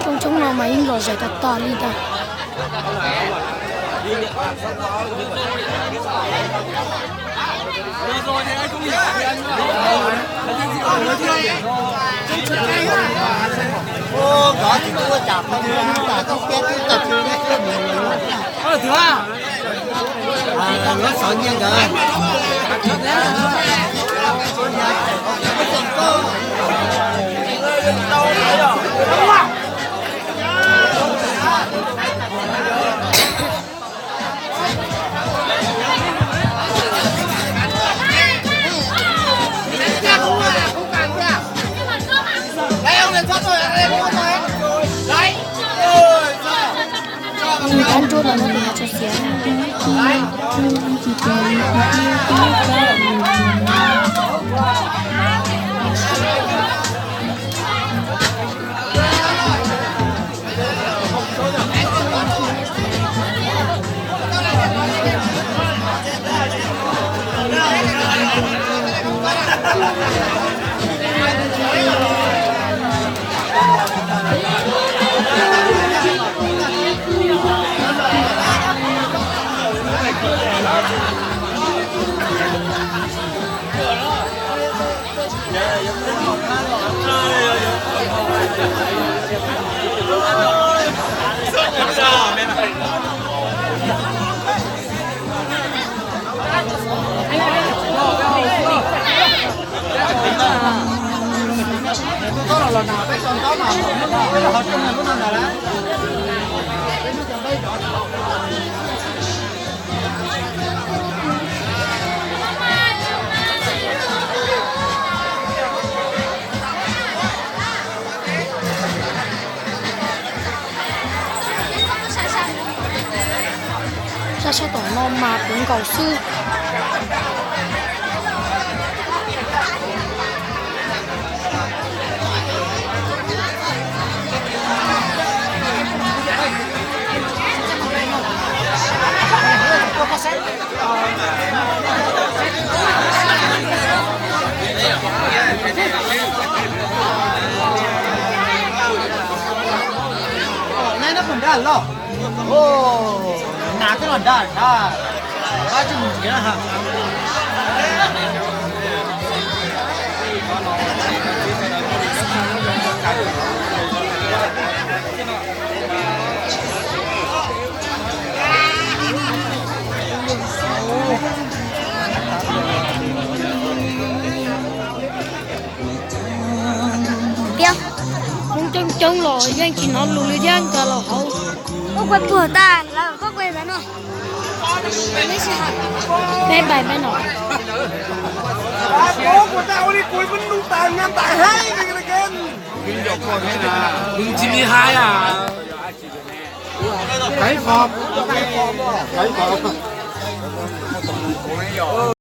Coob coob no mas yeej lom zem tas tas li ntag. Nws dab nruab no no tus no tso xiav. Sab sab tom no mas puv nkaus xwb. Piab, Hmoob coob coob los yeej tsis hnov lus li thiab, nkag los hauv. Koj kuv tuag tas lawm, koj kuv ntawd no. Peb npais peb no. Tsis li hais a.